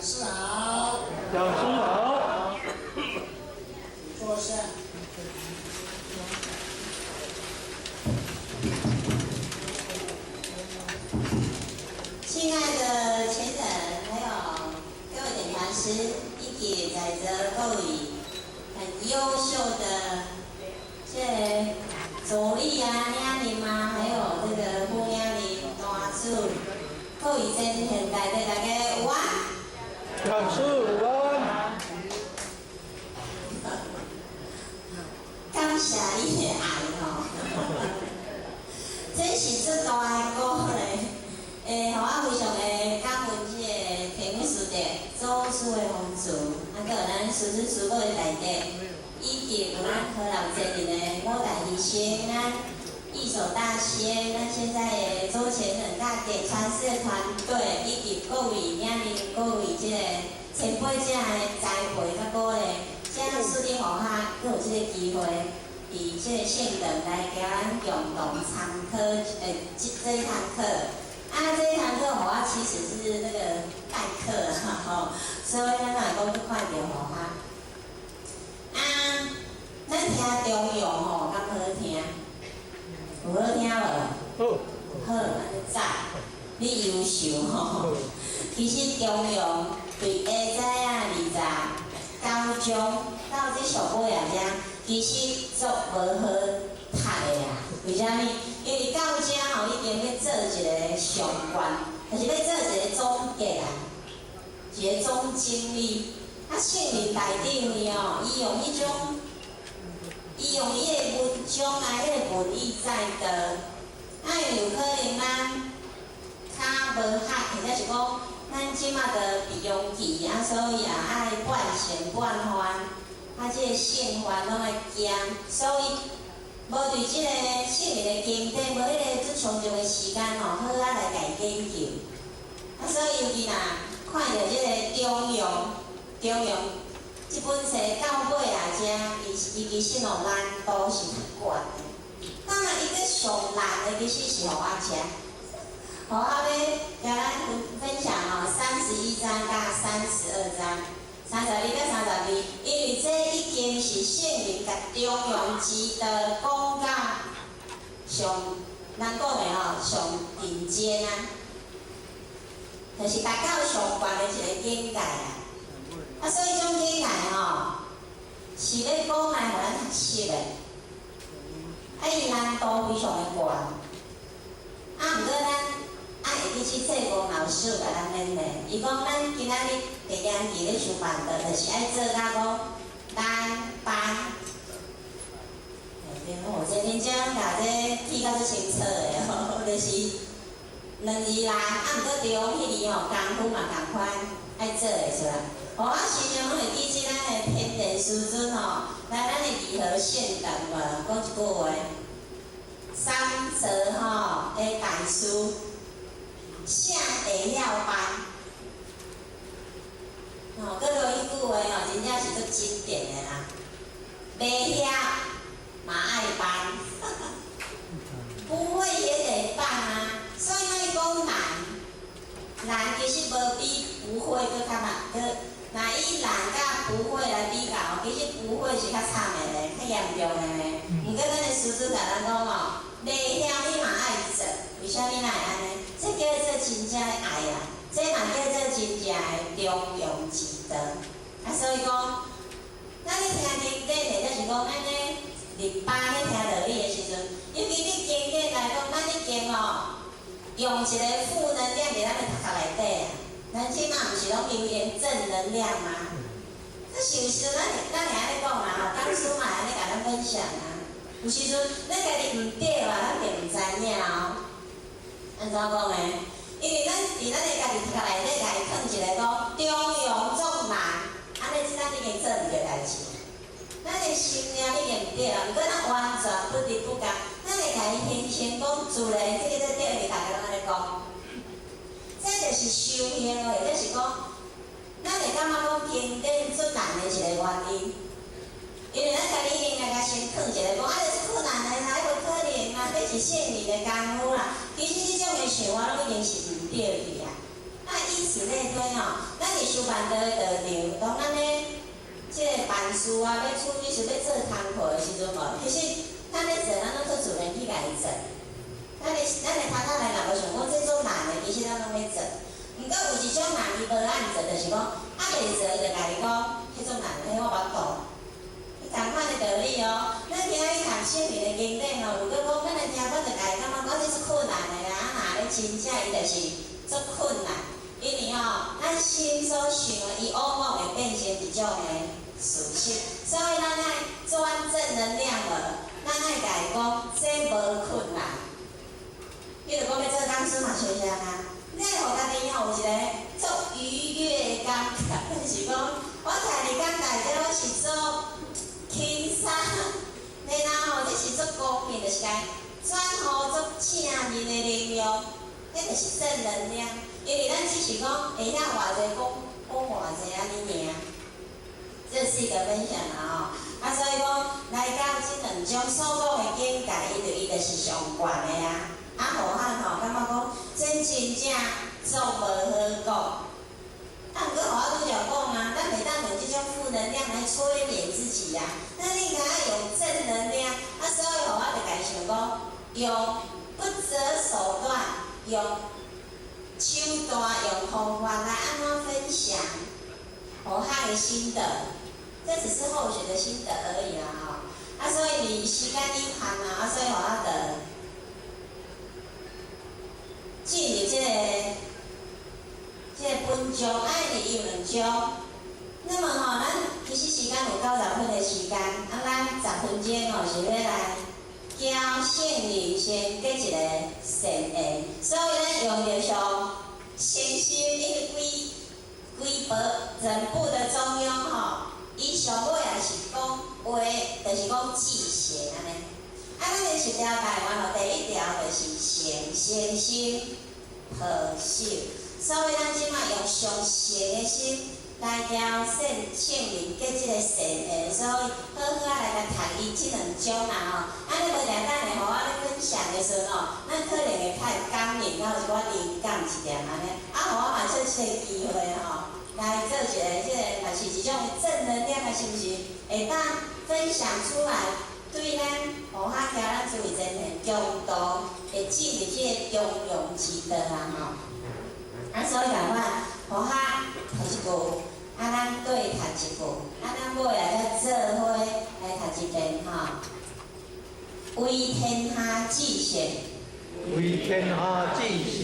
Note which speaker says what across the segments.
Speaker 1: 師好。
Speaker 2: 講師好。
Speaker 1: 坐下。
Speaker 3: 親愛的前人，還有各位點傳師，以及在座各位很優秀的這個助理啊、領領啊，還有這個副領領、大主，各位前現代的大家午安。
Speaker 2: 講師午安。
Speaker 3: 感謝你的愛吼，這是最大的鼓勵。予我非常的感恩這個天母師弟祖師的風慈，啊，閣有咱師尊師母的大德，以及有咱河南前人的五大醫生，咱義手大仙，咱現在的周前人佮點傳師的團隊，以及各位領領各位這個前輩者的栽培佮鼓勵，才使得予我閣有這個機會，佇這個聖堂來共咱共同參考這一堂課。啊，這一堂課予我其實是那個代課啦吼，所以咱若講去看著予我。啊，咱聽中庸吼，敢好聽？有好聽無？
Speaker 2: 好。
Speaker 3: 好，按呢讚，你優秀吼。其實中庸對下知仔29章到這上尾仔遮，其實足無好讀的啦。為啥物？因為到遮吼已經欲做一個上懸，就是欲做一個總結啊，一個總經理。啊，聖靈大頂呢吼，伊用彼種，伊用伊的文章啊，彼個文意載道，啊，有可能咱較無學，或者是講咱這馬著平常期，啊，所以也愛半信半疑，啊，這個信願攏愛兼，所以無對這個聖靈的經典，無彼個足充足的時間吼，好仔來共伊研究。啊，所以尤其若看著這個中庸，中庸這本冊到尾仔遮，伊其實哦難度是較懸的。當然，伊閣上難的其實是予我遮。好，我欲共咱分享吼，31章到32章，31到32，因為這已經是聖靈共中庸之道講到上，咱講的吼上頂尖啊，就是達到上懸的一個境界啊。啊，所以這種境界吼，是咧講來予咱學習的，啊，伊難度非常的懸，啊，毋過咱愛會記去冊公老師有共咱勉勵，伊講咱今仔日第二期咧上辦桌，就是愛做到講咱班。對，哦，這恁遮共這記甲足清楚的吼，就是兩字難，啊，毋過中彼字吼功夫嘛仝款，愛做會出來。吼，啊，時常攏會記起咱的天地師尊吼，來咱的義和聖堂無，講一句話，三則吼的大師，啥會曉辦？吼，閣落彼句話吼，真正是足經典的啦。袂曉嘛愛辦，不會也得辦啊。所以莫講難，難其實無比不會閣較難，閣若以難佮不會來比較，其實不會是較慘的咧，較嚴重的呢。毋過咱的師尊共咱講吼，袂曉你嘛愛做，為啥物咱會按呢？這叫做真正的愛啊！這嘛叫做真正的中庸之道。啊，所以講，咱咧聽經典，或者是講咱咧入班咧聽道理的時陣，尤其你經典來講，咱已經吼用一個負能量佇咱的頭殼內底啊。咱這馬毋是攏流行正能量嗎？這是有時陣咱會按呢講啦吼，講師嘛會按呢共咱分享啊。有時陣咱家己毋對啊，咱並毋知影哦。按怎講呢？因為咱佇咱的家己頭殼內底，共伊囥一個講中庸足難，按呢這咱已經做毋著代誌。咱的心念已經毋對啊，毋過咱完全不知不覺，咱會共伊形成講自然，這個這對，大家攏按呢講。這就是修行，或者是講，咱會感覺講經典足難的一個原因。因為咱家己已經共共先囥一個講，啊，這困難的啦，無可能啊，這是聖人的功夫啦。其實這種的想法攏已經是毋對去啊。啊，以此類推吼，咱佇伫修辦道的道場，當咱咧這个辦事啊，欲處理事，欲做工課的時陣吼，其實咱咧做，咱攏足自然去共伊做。咱的頭殼內若無想講這足難的，其實咱攏咧做。毋過有一種人伊無按做，就是講啊袂做，伊就共你講，彼種難，彼我無法度。仝款的道理哦，咱今仔日讀聖靈的經典吼，如果講咱來聽，阮就家己感覺講這是困難的啦，啊若咧真正伊就是足困難，因為吼，咱心所想的，伊往往會變成一種的事實，所以咱愛轉正能量無，咱愛共伊講，這無困難。比如講欲做講師嘛，相像啊，你愛予家己吼有一個足愉悅的感覺，就是講我徛佇講台這我是足輕鬆，然後這是足公平，就是共轉予足正面的能量，彼就是正能量。因為咱只是講會曉偌濟講講偌濟按呢爾，這是一個分享啦吼。啊，所以講來到這兩種所講的境界，伊就是上懸的啊。啊，予咱吼感覺講，這真正足無好講。啊，毋過予我拄才講啊，咱袂當用這種負能量來催眠自己啊，咱應該愛用正能量。啊，所以予我就共伊想講，用不擇手段，用手段，用方法來按怎分享予咱的心得，這只是後學的心得而已啦吼。啊，所以時間有限啊，啊，所以予我就進入這個本章，啊，因為伊有兩章。那麼吼，咱其實時間有90分的時間，啊，咱10分鐘吼是欲來交聖靈先結一個善緣，所以咱用著上誠心，因為規規部整部的中庸吼，伊上尾也是講話，就是講至誠按呢。啊，咱的十條台灣吼，第一條就是誠誠心賀守，所以咱這擺用上誠的心來交聖靈結這個善緣，所以好好仔來共讀伊這兩章啦吼。按呢無定等下予我咧分享的時陣吼，咱可能會較有感應，較有一寡靈感一點按呢。啊，予我嘛藉這個機會吼，來做一個這個嘛是一種正能量的，是毋是？會當分享出來，對咱予較徛咱諸位前賢共同會進入這個中庸之道啊吼。啊，所以共款，予較讀一句，啊，咱對讀一句，啊，咱尾仔再做伙來讀一遍吼。為天下至善，
Speaker 2: 為天下至善，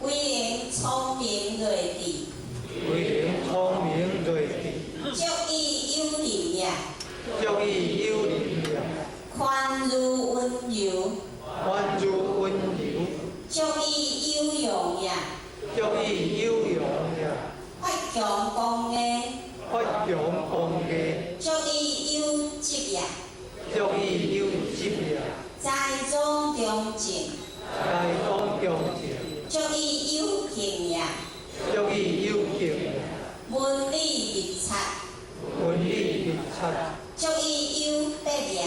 Speaker 3: 唯能聰明睿智，
Speaker 2: 唯能聰明睿智，
Speaker 3: 足以有能也，
Speaker 2: 足以有能也，
Speaker 3: 寬如溫柔，
Speaker 2: 寬如溫柔，
Speaker 3: 足以有用也，
Speaker 2: 足以有用也，
Speaker 3: 發強光藝，
Speaker 2: 發揚光藝，
Speaker 3: 足以有職也，
Speaker 2: 足以有職也，
Speaker 3: 才總中正，
Speaker 2: 才總中正，
Speaker 3: 足以有行也，
Speaker 2: 足以有行也，
Speaker 3: 文理密察，
Speaker 2: 文理密察，
Speaker 3: 足以有別也，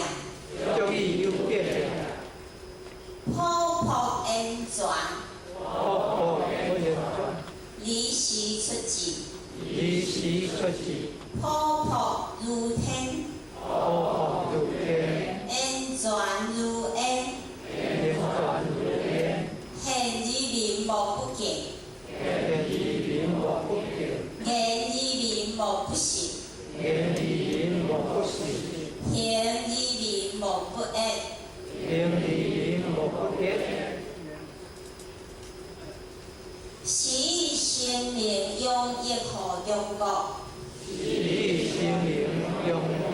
Speaker 2: 足以有別也，
Speaker 3: 抱樸言傳，
Speaker 2: 抱樸言傳，
Speaker 3: 離時出智，
Speaker 2: 離時出智，
Speaker 3: 抱樸如天，
Speaker 2: 抱樸如天，
Speaker 3: 言傳如煙，
Speaker 2: 言傳如煙，
Speaker 3: 現而民莫不敬，
Speaker 2: 現而民莫不敬，
Speaker 3: 言而民莫不信，
Speaker 2: 言而民莫不信，
Speaker 3: 行而民莫不悅。
Speaker 2: 行而民莫不悅。
Speaker 3: 是以聖明養育予中國，
Speaker 2: 是以聖明養育予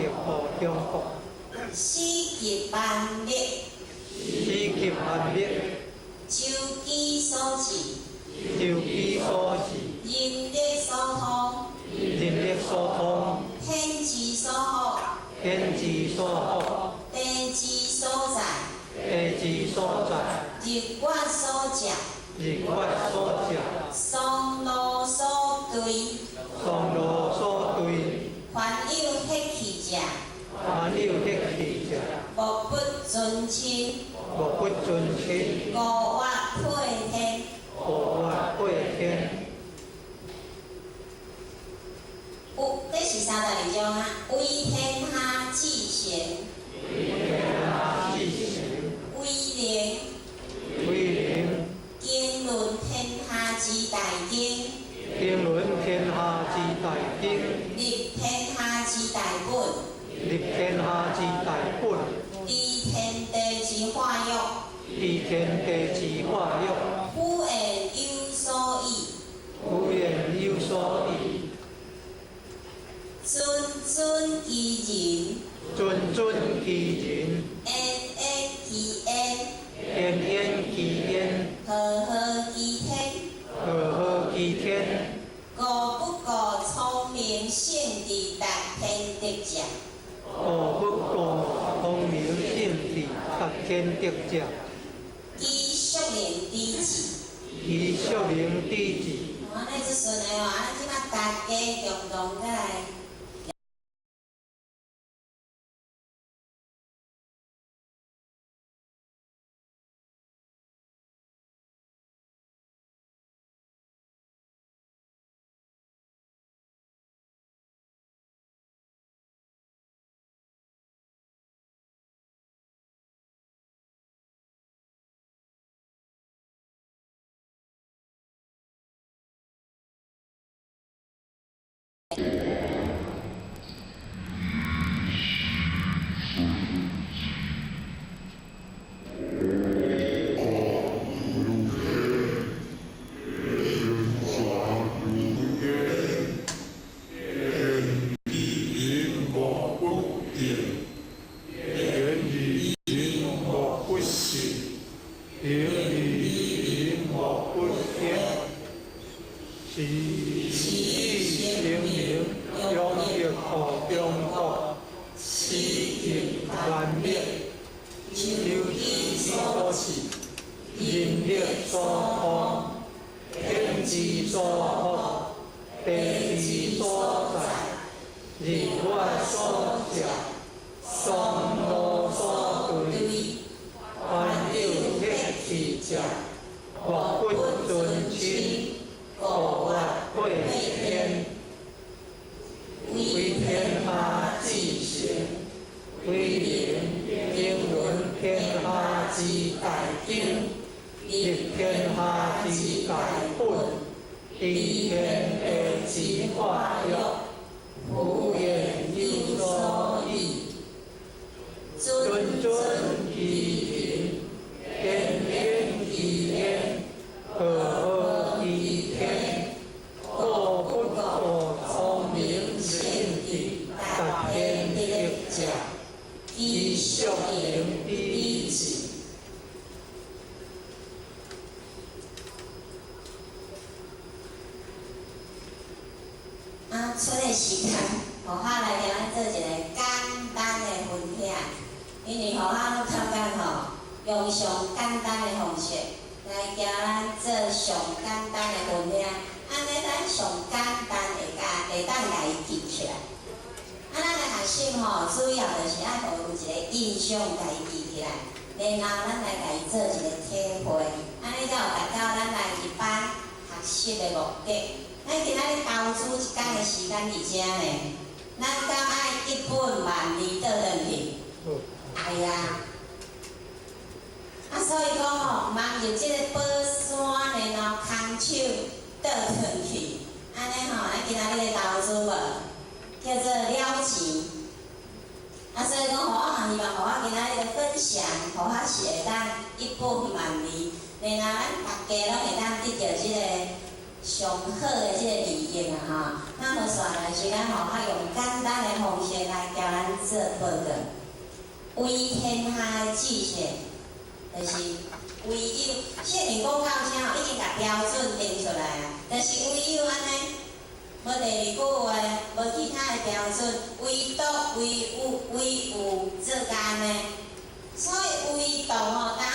Speaker 2: 中國，
Speaker 3: 始及萬物，
Speaker 2: 始及萬物，
Speaker 3: 周機所至，
Speaker 2: 周機所至，
Speaker 3: 人力所通，
Speaker 2: 人力所通，
Speaker 3: 天之所覆，
Speaker 2: 天之所覆，
Speaker 3: 地之所在，
Speaker 2: 地之所在，
Speaker 3: 日月所照，
Speaker 2: 日月所照，
Speaker 3: 霜露所對，
Speaker 2: 霜露所對，
Speaker 3: 凡有血氣者，
Speaker 2: 凡有血氣者，
Speaker 3: 莫不尊親，
Speaker 2: 莫不尊親，
Speaker 3: 五岳配天。
Speaker 2: 五岳配天。
Speaker 3: 這是32章啊，為天下至善，為能
Speaker 2: 為能
Speaker 3: 經綸天下之大經，
Speaker 2: 經綸天下之大經，
Speaker 3: 立天下之大本，
Speaker 2: 立天下之大本，
Speaker 3: 知天地之化育，
Speaker 2: 知天地之化育，
Speaker 3: 夫言有所以，
Speaker 2: 夫言有所以，
Speaker 3: 諄諄其仁，
Speaker 2: 諄諄其仁，
Speaker 3: 焉焉其焉，
Speaker 2: 焉焉其焉，
Speaker 3: 和合其天，
Speaker 2: 和合其天，
Speaker 3: 故不過聰明聖智達天德者。
Speaker 2: 故不過聰明聖智達天德者，
Speaker 3: 其孰能知之？
Speaker 2: 其孰能知之？
Speaker 3: 按呢就順的吼，啊，這擺大家共同來。
Speaker 4: 莫不敬，言而人莫不信，行而人莫不見。是以聖明養育予中國，四極難滅，求之所至，人力所匡，天之所覆，地之所在，日月所照，霜露所對，凡有德氣者，莫不尊親，故曰過天。為天下至善，為能經綸天下之大經，立天下之大本，知天地之化育，夫言有所以，
Speaker 3: 諄
Speaker 2: 諄諄其仁，焉焉其焉，和合其天，故不過聰明聖智達天德者，
Speaker 3: 其
Speaker 2: 其
Speaker 3: 孰
Speaker 2: 孰
Speaker 3: 能
Speaker 2: 能
Speaker 3: 知
Speaker 2: 知
Speaker 3: 之？
Speaker 2: 之？
Speaker 3: 啊，出的時間，予我來共咱做一個簡單的分享，因為予我攏感覺吼，用上簡單的方式來教咱做上簡單的分享，按呢咱上簡單會共會當共伊記起來。啊，咱來學習吼，主要就是愛予有一個印象，共伊記起來，然後咱來共伊做一個體會，按呢才有達到咱來入班學習的目的。咱今仔日投資一工的時間佇遮呢，咱敢愛一本萬利倒轉去？愛啊！啊，所以講吼，毋通入這個寶山，然後空手倒轉去，按呢吼，咱今仔日的投資無，叫做了錢。啊，所以講，予我希望予我今仔日的分享，予我是會當一本萬利，然後咱逐家攏會當得著這個上好的這個利益啊！吼，咱無煞來時間，予我用簡單的方式來教咱做報告。為天下的至善，就是唯有聖經講到遮吼，已經共標準定出來啊。但是唯有按呢，無第二句話，無其他的標準，唯獨唯有唯有做按呢。所以唯獨吼，當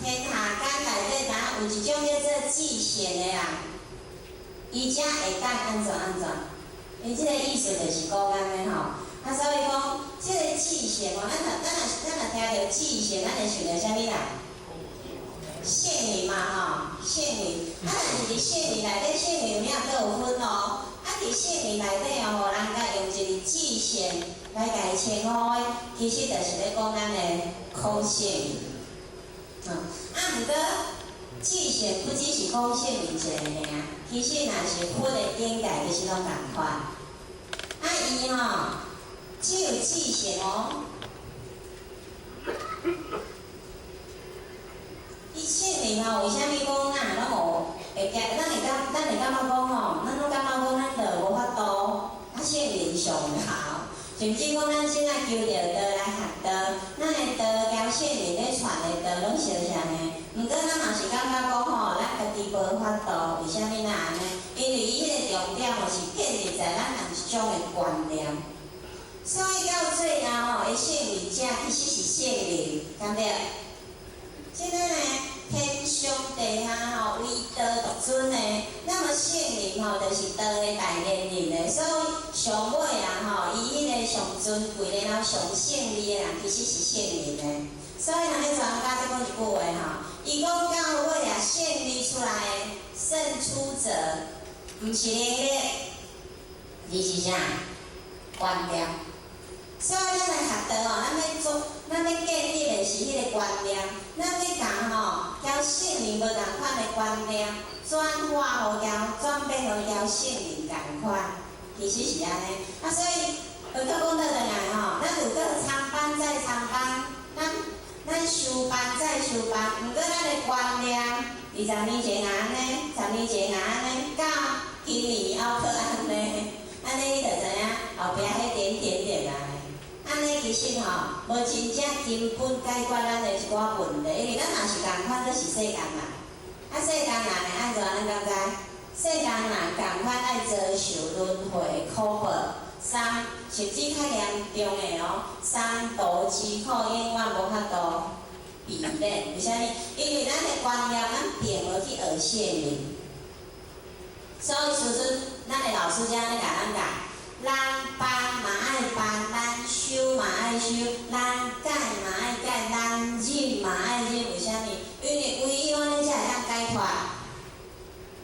Speaker 3: 天下間內底，當有一種叫做至善的人，伊才會當按怎按怎。伊這個意思就是講按呢吼。啊，所以講，這個至善吼，咱若聽著至善，咱會想著啥物啦？聖人嘛吼，聖人。啊，但是佇聖人內底，聖人有影閣有分哦。啊，佇聖人內底哦，予人共用一善來共伊稱呼的，其實就是咧講咱的孔聖。啊，毋過至善不只是講聖人一个爾，其實若是佛的境界，其實攏仝款。啊，伊吼只有至善哦。伊聖人吼，為啥物講咱攏無會驚？咱會感，咱會感覺講吼，咱攏感覺講咱就無法度，啊，聖人上好，甚至講咱現在求著道來學道，咱的道交聖人咧傳的道攏相像的。毋過咱嘛是感覺講吼，咱家己無法度，為啥物若按呢？因為伊彼個重點吼是建立在咱人一種的觀念。所以到最後吼，的勝利者其實是聖人，敢對？這個呢，天上地下吼，唯道獨尊的，那麼聖人吼，就是道的代言人的，所以上尾啊吼，伊彼個上尊貴然後上勝利的人，其實是聖人的。所以人咧專家才講一句話吼，伊講到尾啊，勝利出來的勝出者，毋是能力，而是啥？觀念。所以咱來學道吼，咱欲做，咱欲建立的是彼個觀念，咱欲共吼，交聖人無仝款的觀念，轉化予交，轉變予交聖人仝款，其實是按呢。啊，所以回閣講倒轉來吼，咱有閣參班再參班，咱修班再修班，毋過咱的觀念，20年前若按呢，10年前若按呢，到今年猶閣按呢，按呢你就知影後壁彼點點點啊。按呢其實吼，無真正根本解決咱的一寡問題，因為咱若是仝款，閣是世間人。啊，世間人會按怎？咱敢知？世間人仝款愛遭受輪迴的苦報，三甚至較嚴重的哦，三途之苦永遠無法度避免。為啥物？因為咱的觀念，咱並無去學聖人。所以師尊，咱的老師才按呢共咱教。人辦嘛愛辦，人修嘛愛修，人改嘛愛改，人忍嘛愛忍。為啥物？因為唯有按呢才會當解脫。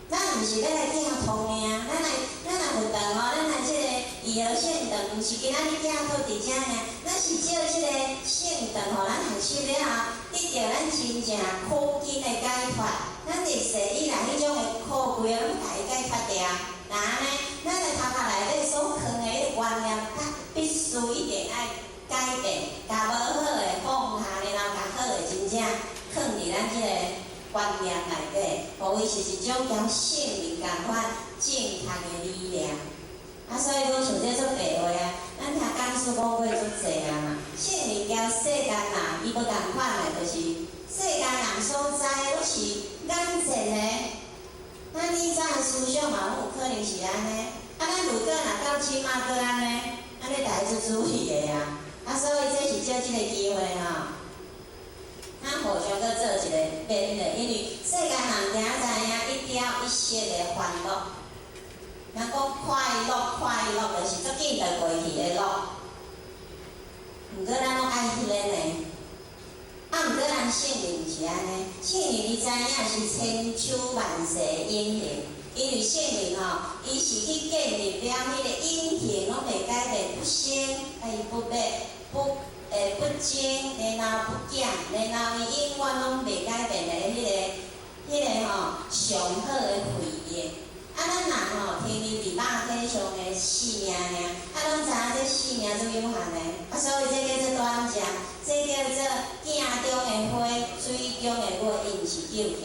Speaker 3: 咱毋是欲來寄託爾，咱來咱來佛堂吼，咱來這個義和聖堂，毋是今仔日寄託佇遮爾，咱是藉這個聖堂，予咱學習了後，得著咱真正苦根的解脫。咱歷世以來彼種的苦鬼，攏共伊解脫掉。若按呢，咱的頭殼內底所囥的彼個觀念，必須一定愛改變，共無好的放下，然後共好的真正囥佇咱這個觀念內底，予伊是一種交聖人仝款正確的理念。啊，所以講像這做白話啊，咱聽講師講過足濟啊嘛。聖人交世間人，伊無仝款的，就是世間人所知的攏是眼見的。咱以前的思想嘛，攏有可能是按呢。啊，咱如果若到這馬閣按呢，按呢大家做注意的啊。啊，所以這是藉這個機會吼，咱互相閣做一個勉勵，因為世間人定知影一朝一夕的歡樂。人講快樂，快樂就是足緊就過去的樂。毋過咱攏愛彼个呢。啊，毋過咱聖人毋是按呢，聖人伊知影是千秋萬世永恆，因為聖人吼，伊是去建立了彼個永恆攏袂改變，不生，啊伊不滅，不增，然後不減，然後伊永遠攏袂改變的彼個吼上好的回憶。啊，咱人吼停留佇肉體上的生命爾，啊，攏知影這生命足有限的，啊，所以這叫做短暫，這叫做鏡中的花，水中的月，伊毋是久見。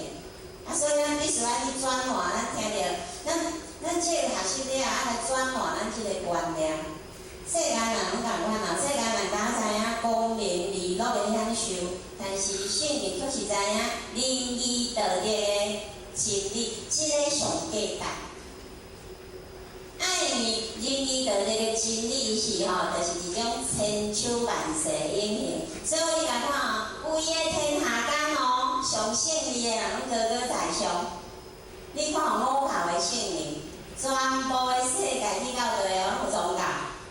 Speaker 3: 啊，所以咱必須愛去轉化，咱聽著，咱這個學習了，啊來轉化咱這個觀念。世間人攏仝款啊，世間人敢知影功名利祿的享受，但是聖人卻是知影仁義道德的真理，這个上價值。啊，因為仁義道德的真理是吼，就是一種千秋萬世永恆。所以你共看吼，規個天下間吼，上勝利的人攏高高在上。你看五教的聖人，全部的世界去到佗哦，攏有宗教。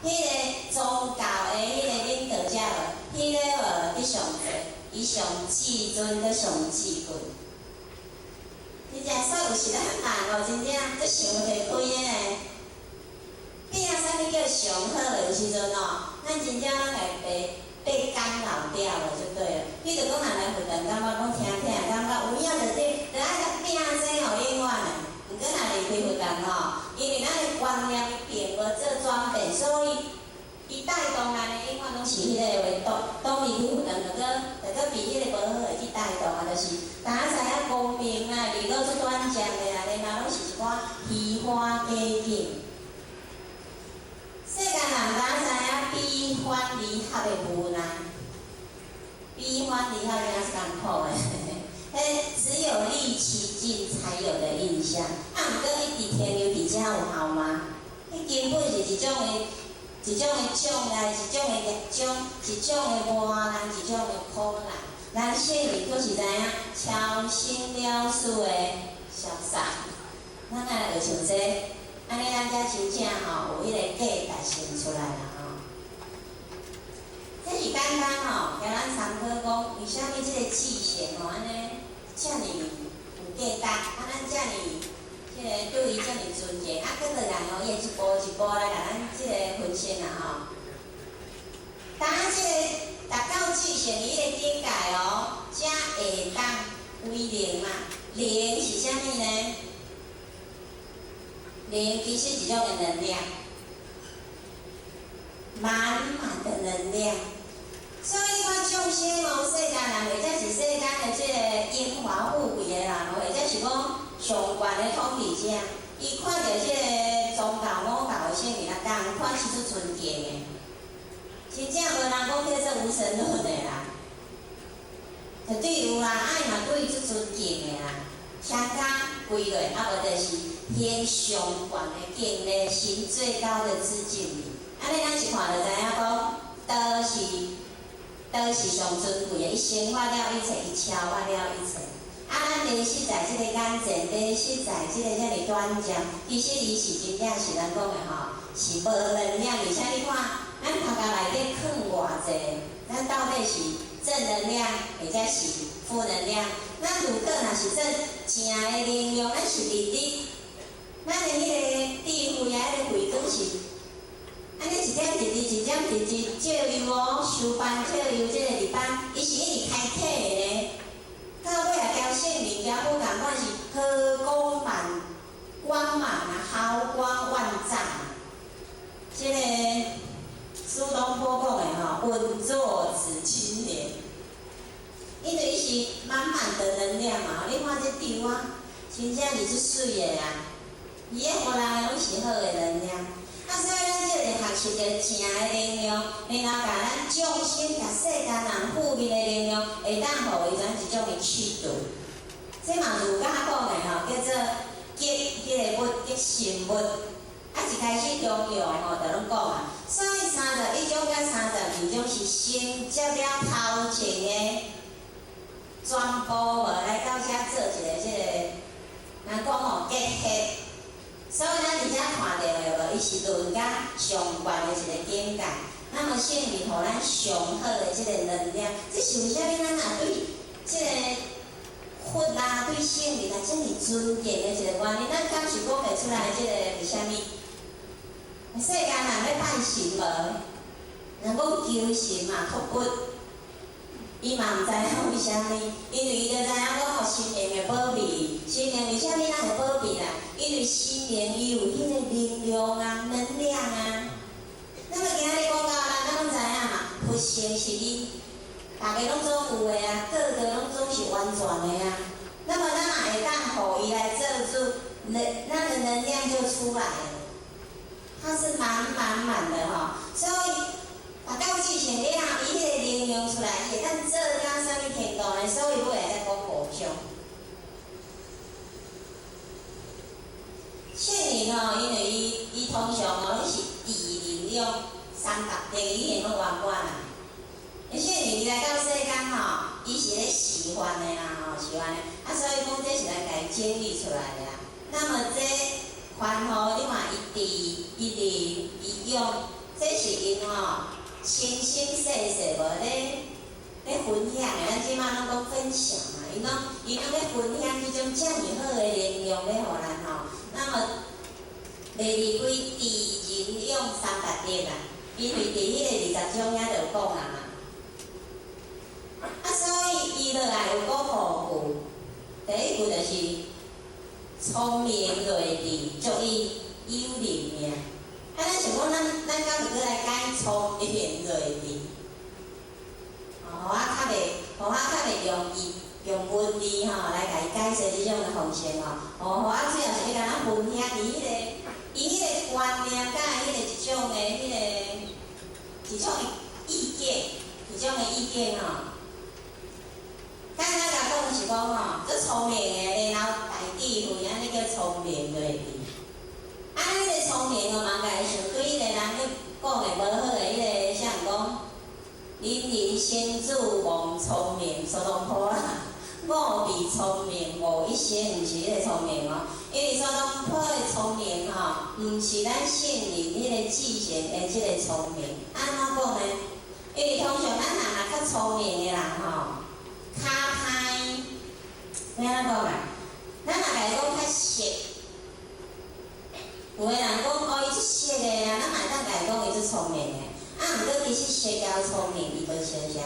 Speaker 3: 彼个宗教的彼个領導者無，彼个無佇上濟，伊上至尊閣上至貴。你知，所以有時咱人哦，真正足想袂開的呢。變啥物叫叫上好的有時陣哦，咱真正攏會被干擾掉了，就對了。比如講，人來佛堂，感覺講聽聽，感覺有影就對，就愛甲拼這吼永遠的。毋過若離開佛堂吼，因為咱的觀念並無做轉變，所以伊帶動咱的永遠攏是彼個話，當當離開佛堂，就閣比彼個無好的去帶動啊，就是大家知影光明啊，離到足短暫的啊，然後攏是一寡虛華假景。世間人敢知影悲歡離合的無奈，悲歡離合真是艱苦的，彼只有歷其境才有的印象。啊，毋過一直停留佇遮有效嗎？彼根本是一種的障礙，一種的業障，一種的磨難，一種的苦難。咱聖人閣是知影超生了事的瀟灑。咱愛來學像這個，按呢咱才真正吼有彼個價值性出來啦吼。這是簡單吼，共咱參考講，為啥物這個至聖吼按呢遮爾有價值，啊，咱遮爾這個對伊遮爾尊敬，啊，閣落來吼，伊會一步一步來共咱這個分析啦吼。當這個達到至聖伊彼個境界哦，才會當為靈嘛。靈是啥物呢？靈其實一種的能量，滿滿的能量。所以你看眾生哦，世間人或者是世間的這個榮華富貴的人，或者是講上懸的統治者，伊看著這個宗教五教的聖人啊，仝款是足尊敬的。真正無人講叫做無神論的啦，絕對有啦，愛嘛對伊足尊敬的啦，雙跤跪落，啊無就是行上懸的敬禮，行最高的致敬禮。按呢咱一看就知影講，道是上尊貴的，伊生發了一切，伊超越了一切。啊，咱迷失在這個眼前，迷失在這個遮爾短暫，其實伊是真正是咱講的吼，是無能量。而且你看，咱頭殼內底囥偌濟，咱到底是正能量，或者是負能量？咱如果若是做正的能量，咱是日日，咱的彼個智慧啊，彼個慧光是。按呢一點一滴，一點一滴照耀哦，修班照耀這個日班，伊是一直開啟的呢。到尾啊，交聖靈交好仝款是和光滿光芒啊，毫光萬丈。這個蘇東坡講的吼，穩坐紫金蓮，因為伊是滿滿的能量嘛。你看這張啊，真正是足媠的啊！伊咧予人的攏是好的能量。啊，所以咱這個學習著正的能量，然後共咱眾生、共世間人負面的能量，會當予伊怎一種的去除。這嘛儒家講的吼，叫做吉彼個物，吉神物。啊，一開始中庸吼，就攏講啊。所以31章佮32章是承接了頭前的全部無來到遮做一個這個，人講吼結合。所以咱佇遮看著的無，伊是論甲上懸的一個境界。那麼聖靈予咱上好的這個能量，這是為啥物咱若對這個佛啊，對聖靈啊，遮爾尊敬的一個原因？咱敢是講袂出來這個為啥物？世間人咧拜神無？人講求神嘛，託骨，伊嘛毋知影為啥物，因為伊就知影講吼，神明會保庇，神明為啥物咱會保庇啦？因為神明伊有彼個能量啊，能量啊。那麼今仔日講到咱，咱攏知影嘛，佛性是伊，逐家攏總有的啊，個個攏總是完全的啊。那麼咱若會當予伊來做主，能那個能量就出來了，它是滿滿滿的吼，所以。啊，到至聖了後，伊彼個能量出來，伊會當做到啥物程度呢？所以尾仔才講五種。聖人吼，因為伊通常吼攏是智能量三達地已經攏圓滿啊。聖人伊來到世間吼，伊是咧示範的啦吼，示範的。啊，所以講這是來共伊整理出來的啊。那麼這凡夫你看伊智、伊能、伊勇，這是𪜶吼。生生世世無咧分享的，咱這馬攏講分享嘛，𪜶攏咧分享彼種遮爾好的能量咧予咱吼。那麼袂離開智、仁、勇三達因為佇彼个20章遐就有講啊嘛。啊，所以伊落來有講五句，第一句就是聰明睿智，足以有靈命。啊，咱想講，咱敢會閣來解聰明睿智？哦，予我較袂容易用文字吼來共伊解釋這種的方式吼。哦，予我主要是欲共咱分享伊彼个觀念，佮彼个一種的彼个一種的意見，一種的意見吼。簡單共講是講吼，足聰明的，然後大智慧，按呢叫聰明睿智。啊，彼個聰明哦，嘛共伊想對彼個人咧講的無好的彼个，啥人講？人人生自妄聰明，蘇東坡啦，我比聰明無一些，毋是彼個聰明哦。因為蘇東坡的聰明吼，毋是咱聖人彼個智賢的這個聰明。按怎講呢？因為通常咱人若較聰明的人吼，較歹，欲按怎講啊？咱若共伊講較熟，有的人講哦，伊足熟的啊，咱嘛會當共伊講伊足聰明的。啊，毋過其實熟佮聰明伊無相像。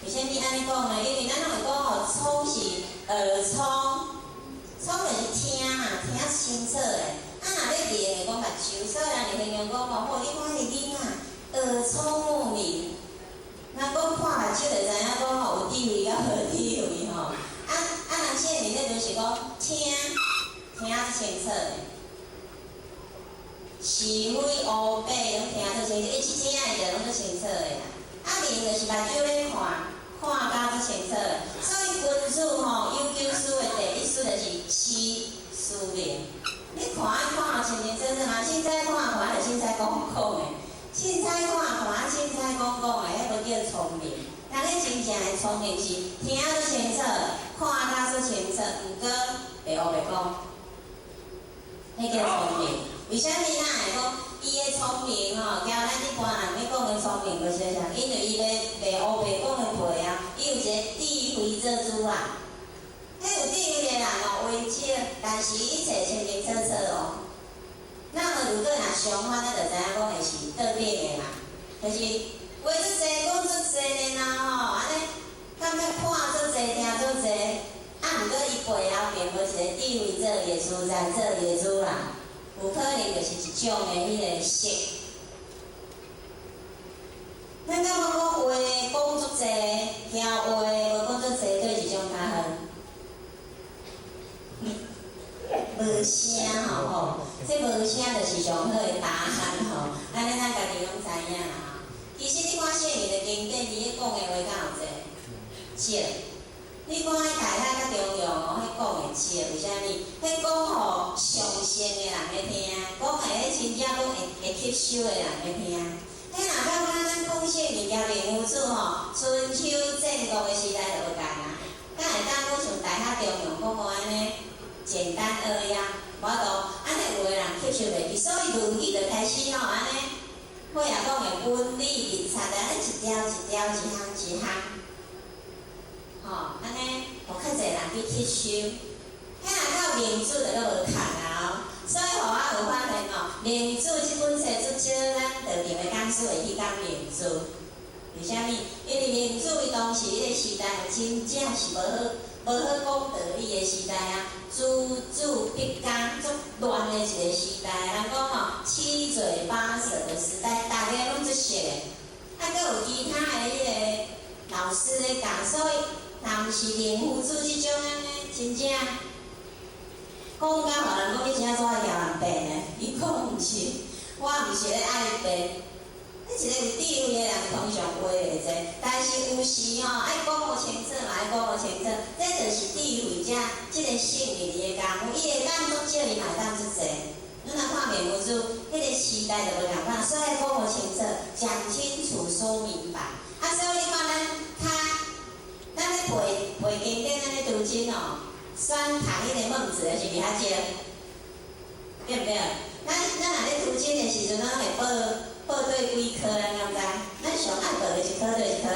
Speaker 3: 為啥物按呢講呢？因為咱攏會講吼，聰是耳聰，聰就是聽嘛，聽清楚的。啊，若欲明會講目睭，所以人會形容講吼，吼，你看彼個囡仔耳聰目明。人講看目睭就知影講吼有智慧佮無智慧吼。啊啊，人聖人咧就是講聽，聽足清楚的。是非烏白攏聽足清楚，伊一聽伊就攏足清楚的啦。啊，明就是目睭咧看，看甲足清楚的。所以君子吼有九思的第一思就是視思明。你看愛看清清楚楚嘛，凊彩看看就凊彩講講的，凊彩看看凊彩講講的，彼無叫聰明。人咧真正的聰明是聽足清楚，看甲足清楚，毋過袂烏白講，彼叫聰明。為啥物咱會講伊的聰明吼，佮咱一般人咧講的聰明無相像？因為伊咧袂烏白講的背後，伊有一個智慧做主啊。彼有智慧的人哦，話少，但是一切清清楚楚哦。那麼如果若相反，咱就知影講會是倒轉的啦，就是話足濟，講足濟然後吼，按呢感覺看足濟，聽足濟，啊，毋過伊背後並無一個智慧做伊的主宰，做伊的主啦。有可能就是一種的彼個識。咱感覺講話講足濟，聽話無講足濟，佗一種較好？無聲吼吼，這無聲就是上好的答案吼。按呢咱家己攏知影啦吼。其實你看聖人的經典，伊咧講的話敢有濟？少。你看彼大學佮中庸哦，彼講的少，為啥物？彼講予相信的人咧聽，講的彼真正講會吸收的人咧聽。彼若感覺咱講聖人佮明夫子吼，春秋戰國的時代就無仝啊。敢會當講像大學中庸講予按呢簡單扼要，無法度，按呢有的人吸收袂去，所以論語就開始吼按呢，尾仔講的文理密插的，按呢一條一條，一項一項。吼，按呢，予較濟人去吸收。彼若到孟子就閣無仝啊哦，所以予我有發現哦，孟子這本冊足少咱道場的講師會去講孟子。為啥物？因為孟子伊當時彼個時代真正是無好講道理的時代啊，錙銖必剛足亂的一個時代。人講吼，七嘴八舌的時代，逐家攏足熟的，啊，閣有其他的彼個老師咧教，所以若毋是明夫子這種按呢，真正講甲予人講你真正做愛共人辯的，伊講毋是，我毋是咧愛辯。彼一個有智慧的人通常話會濟，但是有時吼愛講予清楚嘛，愛講予清楚，這就是智慧者這個聖人的功夫，伊會當足少，伊嘛會當足濟。咱若看明夫子，彼個時代就無仝款，所以講予清楚，講清楚，說明白。啊，所以你看咱較，咱咧背背經典，咱咧讀經哦，選讀彼個孟子的是毋是較少？對毋對？咱若咧讀經的時陣，咱攏會報對幾科，咱敢知？咱上愛報的一科佗一科？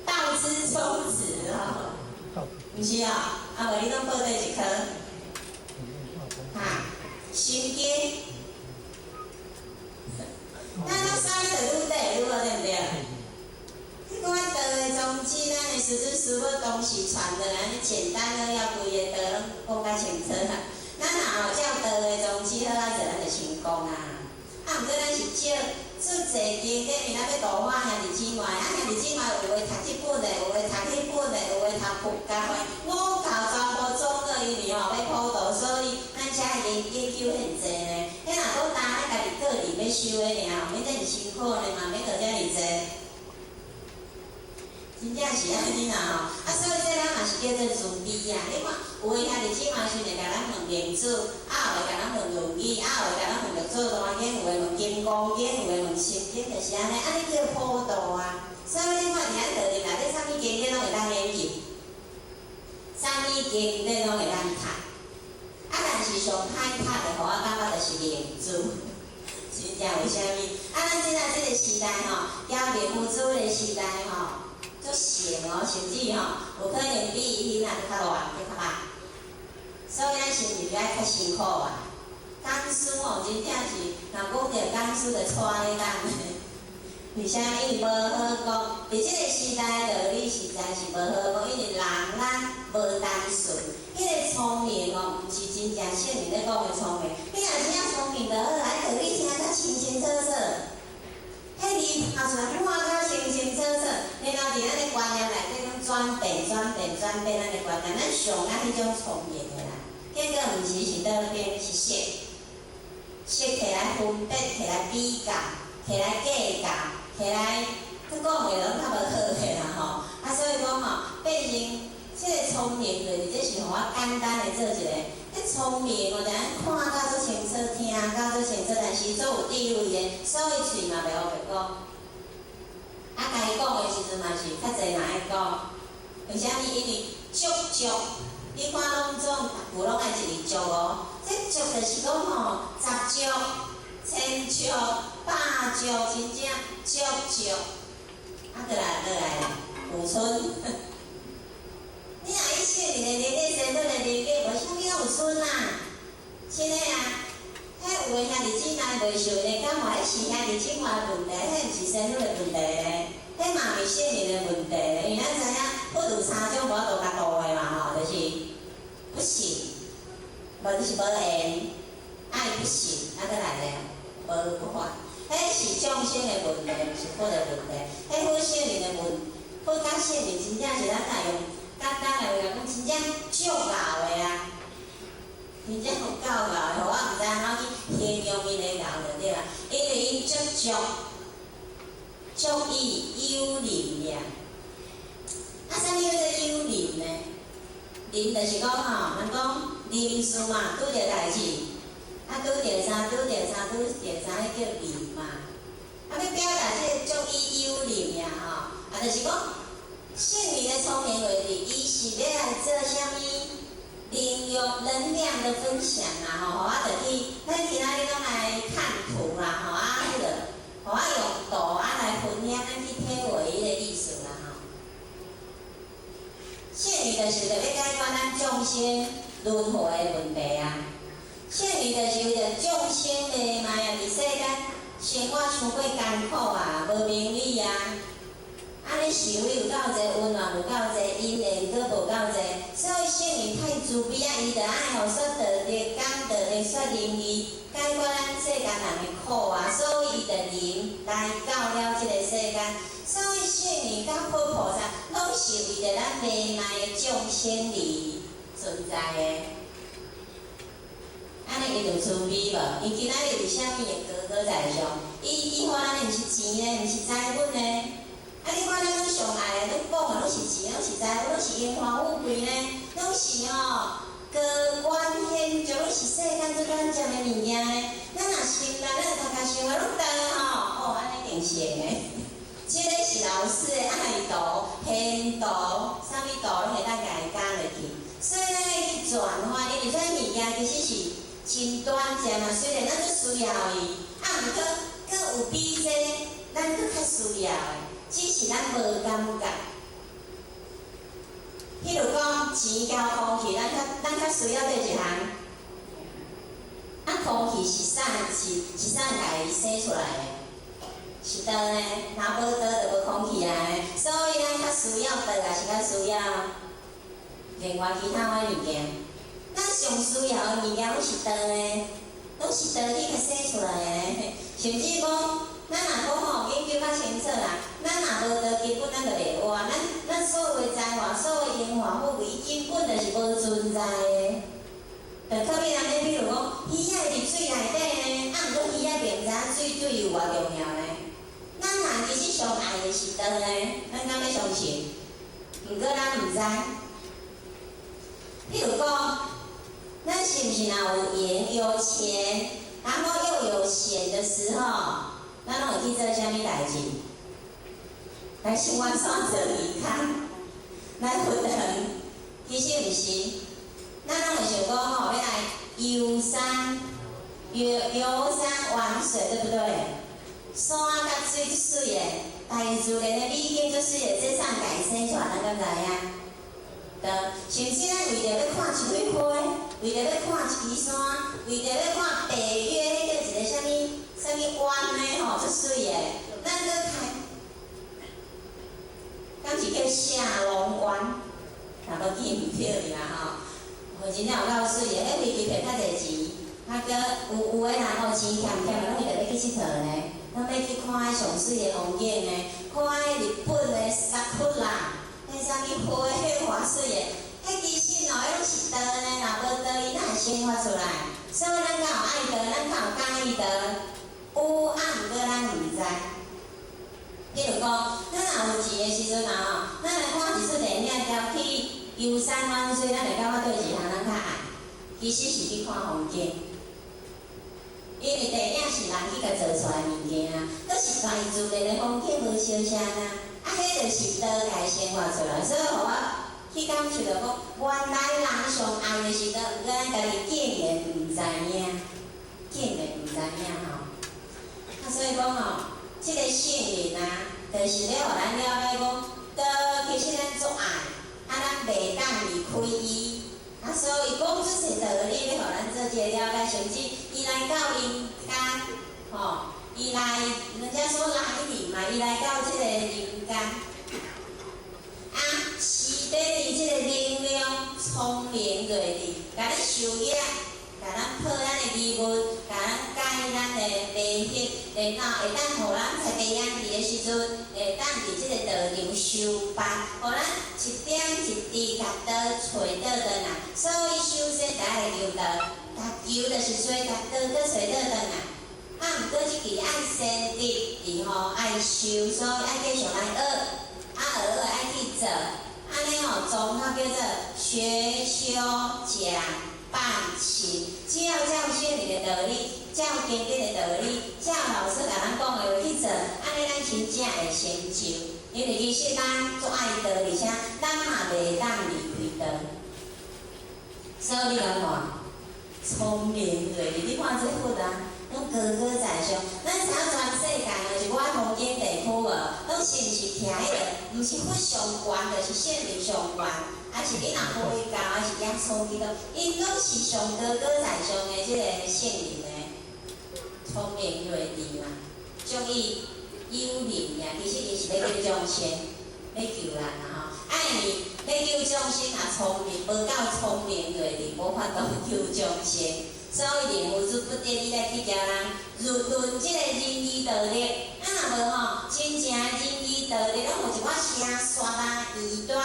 Speaker 3: 道之充子吼，毋是哦？啊無你攏報佗一科？哈，心經。咱攏師尊師母東西傳的，按呢簡單的要規个道攏講較清楚啦。咱若吼照道的宗旨好仔做，咱就成功啊。啊，毋過咱是少做濟經典，因為咱欲度化兄弟姊妹，啊兄弟姊妹有的讀這本的，有的讀彼本的，有的讀佛教的，五教全部總合因為吼欲普度，所以咱遮研研究很濟呢。彼若閣焦咱家己個人欲修的爾，毋免遮爾辛苦呢嘛，免學遮爾濟。真正是按呢啦吼，啊，所以這咱嘛是叫做慈悲啊。你看，有的兄弟姊妹是會共咱問明主，啊，有的共咱問論語，啊，有的共咱問六祖壇經，有的問金剛經，有的問心經，就是按呢，按呢叫普度啊。所以你看，佇咱道場內底，啥物經典攏會當研究，啥物經典攏會當讀。啊，但是上歹讀的，予我感覺就是明珠。真正為啥物？啊，咱這仔這個時代吼，教明珠的時代吼。足閒哦，甚至吼，有可能比伊彼仔閣較亂，閣較歹。所以咱是毋是愛較辛苦啊？講師哦，真正是，若講著講師就掣咧等。為啥物？因為無好講。佇這個時代道理實在是無好講，因為人咱無單純，彼個聰明哦，毋是真正聖人咧講的聰明。你若真正聰明就好，啊，道理聽甲清清楚楚。彼字讀出來看甲清清楚楚，然後佇咱的觀念內底攏轉變、轉變、轉變咱的觀念，咱上愛彼種聰明的啦。結果毋是是倒邊是識，識摕來分別、摕來比較、摕來計較、摕來閣講的攏較無好的啦吼。啊，所以講吼，變成這個聰明，就是這是予我簡單的做一個。彼聰明哦，就按看甲足清楚，聽甲足清楚，但是足有智慧的，所以喙嘛袂烏白講。啊，共伊講的時陣嘛是較濟人愛講。為啥物？因為足足，你看攏總逐句攏愛一字足哦。這足就是講吼，十足、千足、百足，真正足足。啊，閣來閣來，有賰。你若以聖人的人格、仙女的人格，無啥物攏有賰啊。真的啊，彼有的兄弟姊妹袂受的感冒，彼是兄弟姊妹的問題，彼毋是仙女的問題咧，彼嘛毋是聖人的問題咧。因為咱知影佛有三種無法度共度的嘛吼，就是不信，無就是無緣，愛不信，啊閣來咧，無不法。彼是眾生的問題，毋是佛的問題。彼佛聖人的問，佛佮聖人真正是咱若用簡單的話來講，真正足𠢕的啊！真正有夠𠢕的，我毋知按怎去形容𪜶的𠢕就對啦。因為𪜶足足足以有忍呀。啊，啥物叫做有忍呢？忍就是講吼，人講忍事嘛，拄著代誌，啊拄著啥，拄著啥，拄著啥，彼叫忍嘛。啊，欲表達這個足以有忍呀吼，啊，就是講聖人的聰明話佇，伊是欲來做啥物？利用能量的分享啊吼，我就去，咱今仔日攏來看圖啦吼，啊，彼個，予我用圖啊來分享，咱去體會彼個意思啦吼。聖人就是為著欲解決咱眾生輪迴的問題啊。聖人就是為著眾生迷茫啊，佇世間生活傷過艱苦啊，無明理啊。按呢想有夠濟溫暖，有夠濟因緣，閣無夠濟，所以聖人太慈悲啊！伊就愛予說道德、講道德、說仁義，解決咱世間人的苦啊！所以伊就臨來到了這個世間。所以聖人佮佛菩薩攏是為著咱迷茫的眾生而存在的。按呢伊就慈悲無？伊今仔日為啥物會高高在上？伊看咱的毋是錢呢，毋是財物呢？啊！你看咱攏上愛的，攏講的攏是錢，攏是財物，攏是榮華富貴呢，攏是吼高官顯著，攏是世間最關鍵的物件呢。咱若心內，咱頭殼想的攏對吼，哦，按呢一定成的。這個是老師的愛圖、現圖，啥物圖攏會當共伊加落去。所以咱愛去轉化，因為這物件其實是真短暫嘛。雖然咱足需要伊，啊，毋過閣有比這咱閣較需要的。只是咱無感覺。譬如講，錢交空氣，咱較需要佗一項？啊，空氣是啥？是啥共伊生出來的？是道呢，若無道就無空氣啊。所以咱較需要道，抑是較需要另外其他的物件？咱上需要的物件攏是道呢，攏是道去共生出來的。甚至講，咱若講吼研究較清楚啦，咱若無道，根本咱就袂活。咱所有的財華、所有的榮華富貴，伊根本就是無存在的。就好比人咧，比如講，魚仔佇水內底呢，啊，毋過魚仔並毋知影水對伊有偌重要呢。咱人其實上愛的是道呢，咱敢欲相信？毋過咱毋知。譬如講，咱是毋是若有閒有錢，然後又有閒的時候，咱攏會去做啥物代誌？來清源山做義工，來佛堂，其實毋是。咱攏會想講吼，欲來遊山，遊山玩水，對不對？山佮水足媠的，大自然的美景足媠的，這啥家己生出來，咱敢知影？對，甚至咱為著欲看一蕊花，為著欲看一支山，為著欲看白月，彼叫一個啥物啥物灣呢？吼，足媠的，咱閣開，敢是叫下龍灣？若無記毋對啦吼。真正有夠媠的，彼飛機票較濟錢，啊，閣有的人吼錢儉儉的，攏為著欲去𨑨迌呢，攏欲去看彼上媠的風景呢，看彼日本的桜，彼啥物花，彼偌媠的，彼其實哦，彼攏是道呢，若無道伊哪會生發出來？所以咱敢有愛道，咱敢有佮意道？有啊，毋過咱毋知。比如講，咱若有錢的時陣啊吼，咱來看一齣電影，交去遊山玩水，咱會感覺佗一項咱較愛？其實是去看風景，因為電影是人去共做出來的物件啊，閣是大自然的風景無相像啊，啊，彼就是道共生發出來，所以予我去感受著講，原來人上愛的是道，毋過咱家己竟然毋知影，竟然毋知影吼。啊，所以講吼，這個聖人啊，就是咧予咱了解講，道其實咱足愛，啊，咱袂當離開伊。啊，所以講出濟道理，欲予咱做這個了解，甚至伊來到人間，吼，伊來，人家說來臨嘛，伊來到這個人間，啊，賜予你這個能量，聰明睿智，共咱受業，共咱破咱的疑問，共咱解咱的迷惑，然後會當予咱在白養字的時陣，會當佇這個道場修辦，予咱一點一滴共道揣倒轉來。所以首先就愛求道，共求就是說共道閣揣倒轉來。啊，毋過這句愛先得，然後愛修，所以愛繼續來學，啊學學愛去做，按呢吼綜合叫做學修講辦行，只要照聖人的道理，照經典的道理，照老師共咱講的話去做，按呢咱真正會成就。因為其實咱足愛道，而且咱嘛袂當離開道。所以你共看，聰明睿智，你看這佛啊，攏高高在上。咱知影全世界哦，一寡風景地區無，攏是毋是徛彼個？毋是佛上懸，就是聖人上懸，還是你若回教，還是耶穌基督，𪜶攏是上高高在上的這個聖人呢。聰明睿智嘛，足以有能呀。其實伊是欲救眾生，欲救人啦吼。愛你欲救眾生，若聰明，無夠聰明睿智，無法度救眾生。所以靈符主不得已來去教人入論這個仁義道德。啊，若無吼，真正仁義道德，攏有一寡邪說啊、異端攏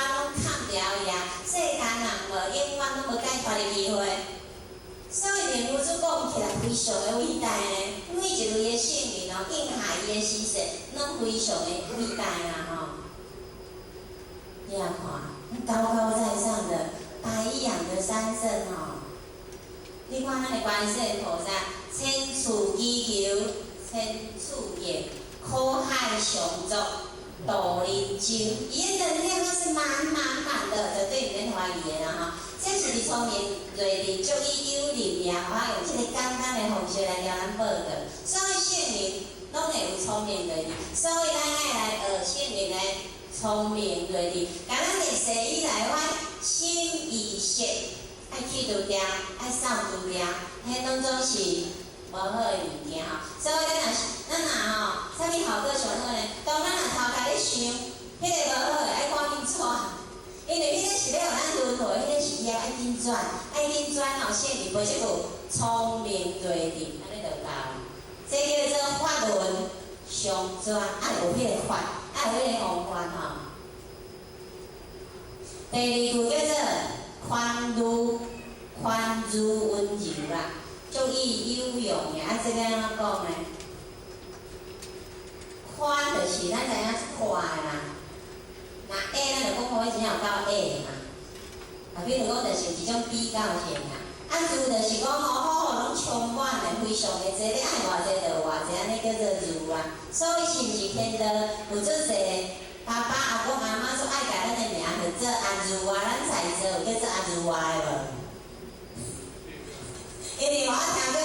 Speaker 3: 崁牢伊啊，世間人無永遠攏無解脫的機會。所以靈符主講起來非常的偉大呢，每一位的聖人哦，應下伊的時勢，攏非常的偉大啦吼。你也看，高高在上的白養的三聖吼，你看咱的觀世音菩薩，千處祈求，千處應，苦海常作渡人舟，伊的能量都是滿滿滿的，絕對毋免懷疑的啦吼。這是佇聰明睿智，足以有力量，我用這個簡單的方式來共咱報告。所以聖人攏會有聰明睿智，所以咱愛來學聖人的聰明睿智。共咱歷世以來，我心意識愛去除掉，愛掃除掉，彼攏總是無好的物件吼。所以咱若是咱若吼，啥物效果？轉，愛緊轉吼，聖義無這句聰明睿智，按呢就夠。這叫做法輪相轉，愛有彼個法，愛有彼個方法吼。第二句叫做寬如寬如溫柔啦，足以有用的。啊，這個按怎講呢？寬就是咱知影寬的啦。若矮，咱就講講伊真正有夠矮嘛。啊，比如講，就是一種比較性啊。啊，如就是講吼，好好攏充滿的，非常的濟，你愛偌濟就有偌濟，按呢叫做如啊。所以是毋是天道有足濟爸爸、阿公、阿媽說愛共咱的名叫做阿如啊？咱在座有叫做阿如啊的無？因為我聽過